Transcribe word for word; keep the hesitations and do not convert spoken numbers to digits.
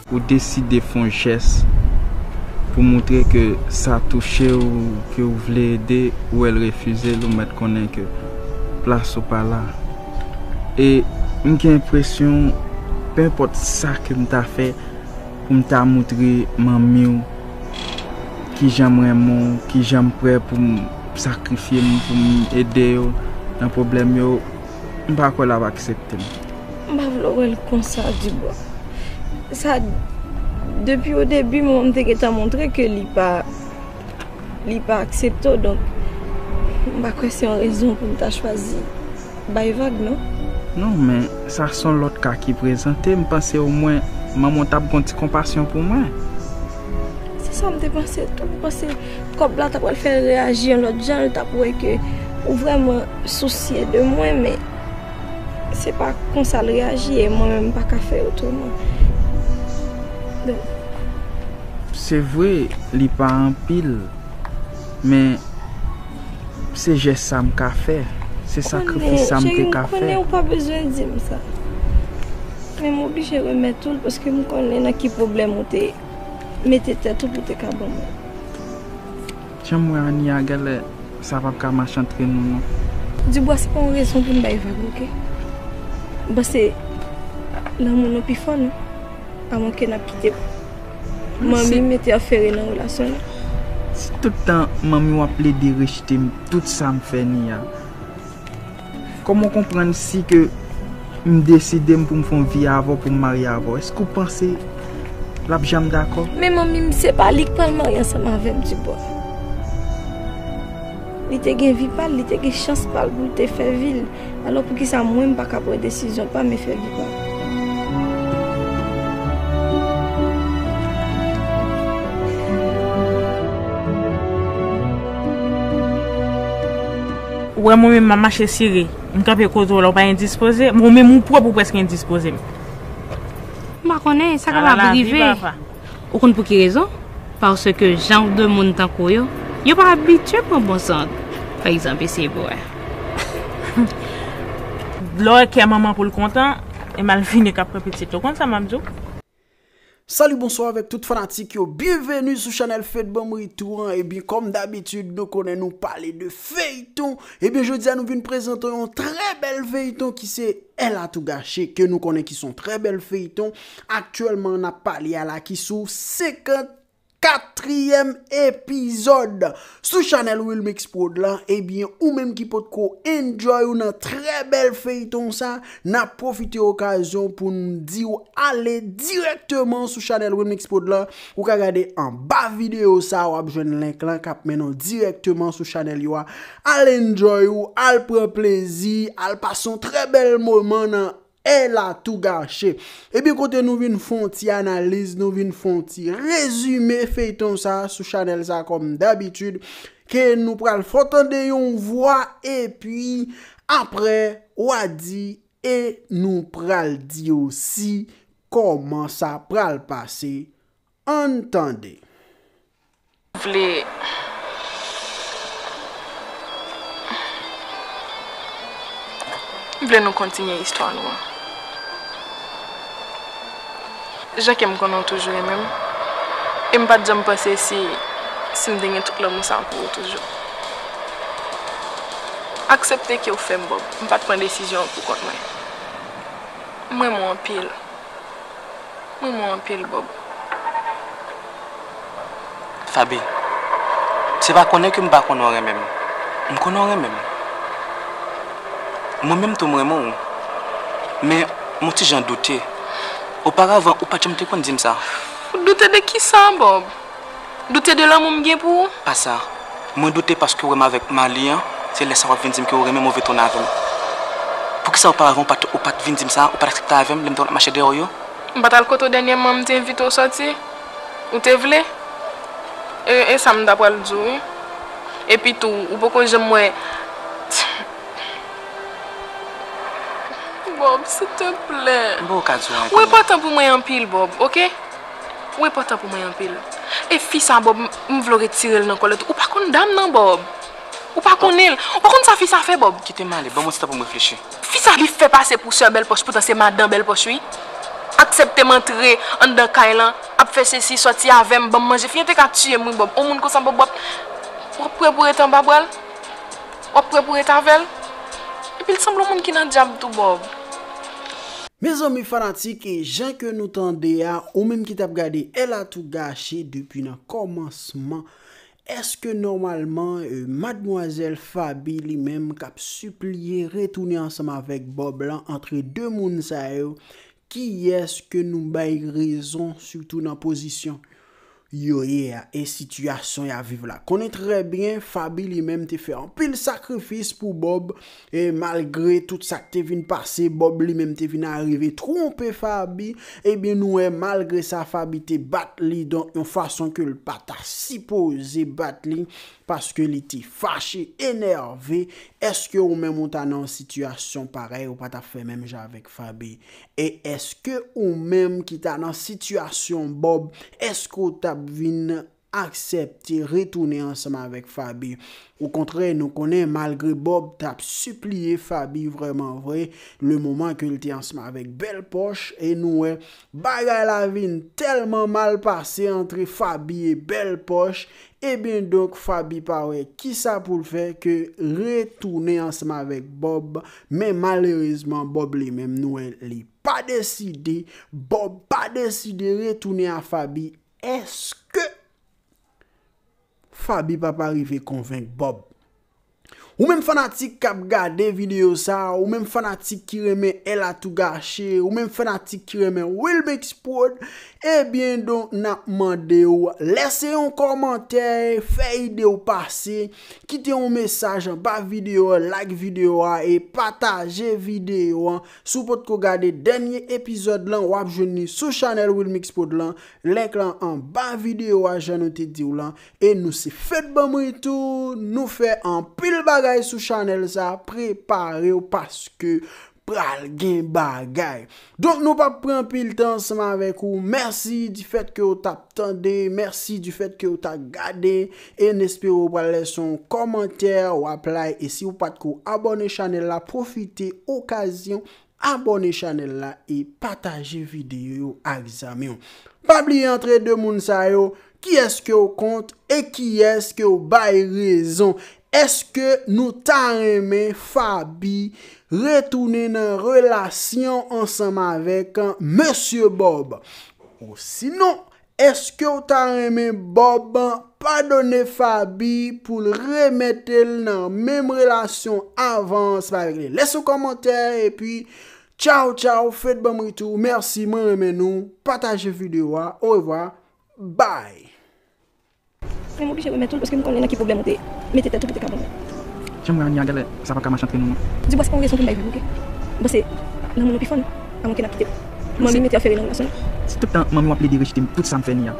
Ou deside fè yon jès pou moutre ke sa touche w, ke w vle ede, ou wè l refize l, ou mèt konnen ke plas ou pa la. E m gen enpresyon, pe enpòt sa ke m ta fè, pou m ta moutre manmi w kijan m renmen w, kijan m prè pou m sakrifye m, pou m ede yo nan pwoblèm yo, m pa kwè l ap aksepte m. M pa vle w wè l konsa, Dibwa. Sa, depi o debi, manman m te gentan montre ke li pa, li pa aksepte w, donk, m pa kwè se yon rezon pou m ta chwazi bay vag, non. Non, men sa se yon lòt ka ki prezante. M panse omwen manman w t ap gen yon ti konpasyon pou mwen. Se sa m te panse tou. M panse kòb la t ap pral fè l reyaji yon lòt jan, l t ap wè ke ou vrèman sousye de mwen, men se pa konsa l reyaji e mwen menm m pa ka fè otreman. Donk, se vre, li pa anpil, men se jès sa m ka fè, se sakrifis sa m te ka fè. Cheri, m konnen ou pa bezwen di m sa. Men m oblije remèt ou l paske m konnen nan ki pwoblèm ou te mete tèt ou pou w te ka ban mwen. Jan m wè Ania, genlè sa p ap ka mache antre nou, non. Dibwa, se pa yon rezon pou n bay vag, oke? M panse lanmou nou pi fò, non? Amwenke n ap kite manmi m entèfere nan relasyon nou. Si tout tan manmi w ap plede rejte m, tout sa m fè, Nia, kòman w konprann si ke m deside m pou m fè yon vi avè w, pou m marye avè w, èske w panse l ap janm dakò? Men manmi m, se pa li k pral marye ansanm avè m, Dibwa. Li te gen vi pa l, li te gen chans pa l pou l te fè vi l. Alò, poukisa mwen, m pa ka pran desizyon pa m e fè vi pa m? Ou wè mwen menm m ap mache sere, m kanpe kote w la, ou pa endispoze, mwen menm ou pwòp ou prèske endispoze m. M pa konnen, sa kapab rive. Ou konn pou ki rezon? Paske jan de moun tankou yo, yo pa abitye pran bon sant. Pa egzanp, eseye pou wè. Lè w wè kè manman pou l kontan, e Malvine k ap pran pitit yo. Konn sa m ap di w? Salut, bonsoir avec tout fanatik yo. Byenveni sou chanèl Fed Banm Retour an. Ebyen, kòm dabitid, nou konnen nou pale de feyton. Ebyen, jodi a nou vin prezante yon trè bèl feyton ki se Elle a tout gâché, ke nou konnen ki se yon trè bèl feyton. Aktyèlman, n ap pale a la ki sou senkant katriyèm epizòd. Sou chanèl Wilmix Prod la, ebyen, ou menm ki potko enjoy ou nan trè bèl feyton sa, n ap pwofite okazyon pou n di w ale dirèkteman sou chanèl Wilmix Prod la. Ou ka gade anba videyo sa, w ap jwenn link lan k ap mennen w dirèkteman sou chanèl yo a. Al enjoy ou, al pran plezi, al pase yon trè bèl moman nan Elle a tout gâché. Ebyen, kote nou vin fè yon ti analiz, nou vin fè yon ti rezime feyton sa sou chanèl sa kòm dabitid, ke nou pral fè w tande yon vwa, epi apre, w a di, e nou pral di osi kòman sa pral pase. Ann tande. Vle, m vle nou kontinye istwa nou an. Jan ke m konnen w toujou renmen m, e m pa t janm panse si, si m te gen tout lanmou sa pou ou toujou. Aksepte ke w fè m, Bob. M pa t pran desizyon an pou kont mwen. M renmen w anpil. M renmen w anpil, Bob. Faby, se pa konnen ke m pa konnen w renmen m. M konnen w renmen m. Mwen menm tou m renmen w. Men, m yon ti jan doute. Oparavan, ou pa t janm te konn di m sa. Ou doute de kisa, Bob? Doute de lanmou m gen pou ou? Pa sa. Mwen doute paske w wè m avèk Marly an, se lè sa w ap vin di m ke w renmen m, ou vle tounen avè m. Poukisa oparavan ou pa t, ou pa t vin di m sa, ou pa t aksepte avè m lè m te konn ap mache dèyè w yo? M pa t al kote w dènyèman, m te envite w sòti? Ou te vle? E, e sa m ta pral di w, wi. Epi tou, ou poko janm wè. Bob, silteplè. M poko ka di w anyen. Ou enpòtan pou mwen anpil, Bob, oke? Ou enpòtan pou mwen anpil. E fi sa, Bob, m, m vle w retire l nan kò l tou. Ou pa konn dam nan, Bob. Ou pa konnen l. Ou pa konn sa fi sa fè, Bob. Kite m ale, ban m yon ti tan pou m reflechi. Fi sa li fè pase pou sè Bèlpòch, poutan se madan Bèlpòch, wi. A Aksepte m antre anndan kay lan, ap fè sesi, sòti avè m, ban m manje. Fi an te ka tiye m wi, Bob. On moun konsa, Bob, w ap, w ap prè pou ret anba bra l? W ap prè pou ret avè l? Epi l sanble on moun ki nan dyab tou, Bob. Mezanmi fanatik, e jan ke nou tande a, ou menm ki t ap gade Elle a tout gâché depi nan kòmansman, èske nòmalman, e, madmwazèl Faby li menm k ap sipliye retounen ansanm avèk Bob lan, antre de moun sa yo, kiyès ke nou bay rezon, sitou nan pozisyon yo ye a e sitiyasyon y ap viv la? Konnen trè byen, Faby li menm te fè anpil sakrifis pou Bob, e malgre tout sa k te vin pase, Bob li menm te vin arive twonpe Faby. Ebyen, nou wè, malgre sa, Faby te bat li, donk, yon fason ke l pa ta sipoze bat li, paske li te fache, enève. Èske ou menm ou ta nan yon sitiyasyon parèy, ou pa t ap fè menm jan avèk Faby? E èske ou menm ki ta nan sitiyasyon Bob, èske ou t ap vin aksepte retounen ansanm avèk Faby? Okontrè, nou konnen, malgre Bob t ap sipliye Faby vrèman vre, le moman ke l te ansanm avèk Bèl Pòch, e nou wè, bagay la vin tèlman mal pase antre Faby e Bèl Pòch, ebyen donk, Faby pa wè kisa pou l fè ke retounen ansanm avèk Bob, men malerezman, Bob li menm, nou wè, li pa deside, Bob pa deside retounen a Faby. Èske Faby pa pa rive konvenk Bob? Ou menm fanatik k ap gade videyo sa, ou menm fanatik ki renmen Elle a tout gâché, ou menm fanatik ki renmen Wilmix Prod, ebyen donk n ap mande w lèse yon kòmantè, fè ide w pase, kite yon mesaj anba videyo a, like videyo a e pataje videyo a. Si w potko gade dènye epizòd lan, w ap jwenn li sou chanèl Wilmix Prod lan. Link lan anba videyo a, jan nou te di w lan. E nou se Fed Banm Retour, nou fè anpil bagay sou chanèl sa, prepare w paske pral gen bagay. Donk nou p ap pran anpil tan ansanm avèk ou. Mèsi difèt ke w t ap tande, mèsi difèt ke w t ap gade, e n espere w pral lèse yon kòmantè, w ap like, e si w pa t ko abòne chanèl la, pwofite okazyon abòne chanèl la e pataje videyo yo ak zanmi w. Pa bliye antre de moun sa yo, kiyès ke w kont e kiyès ke w bay rezon? Èske nou ta renmen Faby retounen nan relasyon ansanm avèk Mesye Bob? Osinon, èske w ta renmen Bob padone Faby pou l remete l nan menm relasyon avan ansanm avèk li? Lèse yon kòmantè epi tchaw tchaw, Fed Banm Retour. Mèsi, mwen renmen nou. Pataje videyo a. Orevwa. Bye. Men m oblije remèt ou l paske m konnen nan ki pwoblèm ou te ye. Mete tèt ou pou te ka bon. Jan m wè Ania, gèlè sa p ap ka mache antre nou non. Dibwa se pa yon rezon pou m bay vre, oke? M panse nan moun nou pi fò, non? Amwenke n ap kite manmi mete afere nan relasyon nou. Si tout tan manmi w ap plede rejte m, tout sa m fè Nia,